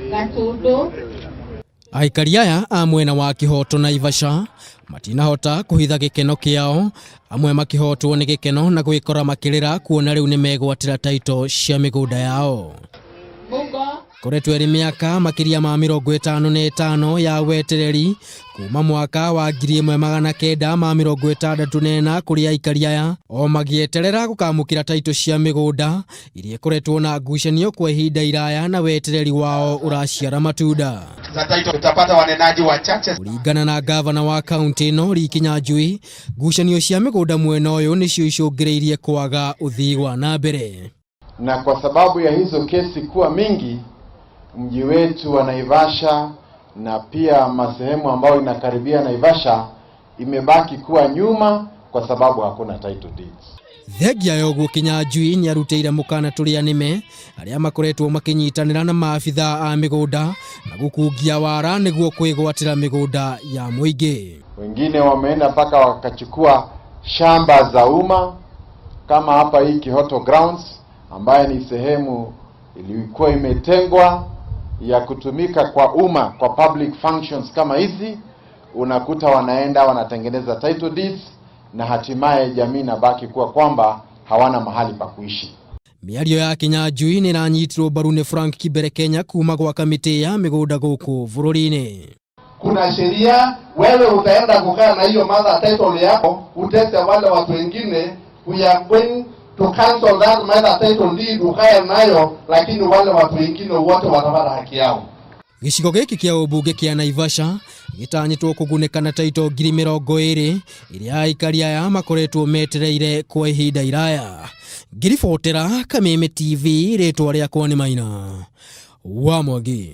Gatundu. Aikari aya a mwena wa Kĩhoto Naivasha matinahota kũhitha gĩkeno kĩao, amwe makĩhotwo nĩ gĩkeno na gwĩkora makĩrĩra kuona rĩu nĩ megwatĩra taito cia mĩgũnda yao. Mugo. Koretwo ĩrĩ mĩaka makĩria ma 55 ya wetereri kuma mwaka wa 1964 kũrĩ aikari aya o magĩeterera gũkamũkĩra taito cia mĩgũnda iria ikoretwo na ngucanio kwa ihinda iraya na wetereri wao ũraciara matunda. Za title tutapata wanenaji wachache. Kũringana na gavana wa kaunti ĩno Lee Kinyanjui, ngucanio cia mĩgũnda mwena ũyũ nĩcio icũngĩrĩirie kwaga ũthii wa na mbere. Na kwa sababu ya hizo kesi kuwa mingi, mji wetu wa Naivasha na pia masehemu ambayo inakaribia Naivasha imebaki kuwa nyuma kwa sababu hakuna title deeds. Thengia ya ũguo Kinyanjui nĩarutĩire mũkana tũrĩa nĩme arĩa makoretwo makĩnyitanĩra na maabitha a mĩgũnda na gũkungia wara nĩguo kwĩgwatĩra mĩgũnda ya mũingĩ. Wengine wameenda mpaka wakachukua shamba za umma kama hapa hii Kihoto Grounds ambaye ni sehemu ilikuwa imetengwa ya kutumika kwa umma kwa public functions kama hizi, unakuta wanaenda wanatengeneza title deeds na hatimaye jamii inabaki kuwa kwamba hawana mahali pa kuishi. Mĩario ya Kinyanjui nĩ ĩranyitirwo mbaru nĩ Frank Kibere Kenya kuma gwa kamĩtĩ ya mĩgũnda gũkũ bũrũri-inĩ. Kuna sheria, wewe utaenda kukaa na hiyo mother title yako, utese wale watu wengine. We are going to cancel that mother title deed, ukae nayo, lakini wale watu wengine wote watapata haki yao. Gĩcigo gĩkĩ kĩa ũmbunge kĩa Naivasha gĩtanyĩtwo kũgunĩka na taito 20,000 iria aikari aya makoretwo metereire kwa ihinda iraya. Ngĩribotera Kameme TV, rĩtwa rĩakwa nĩ Maina wa Mwangi.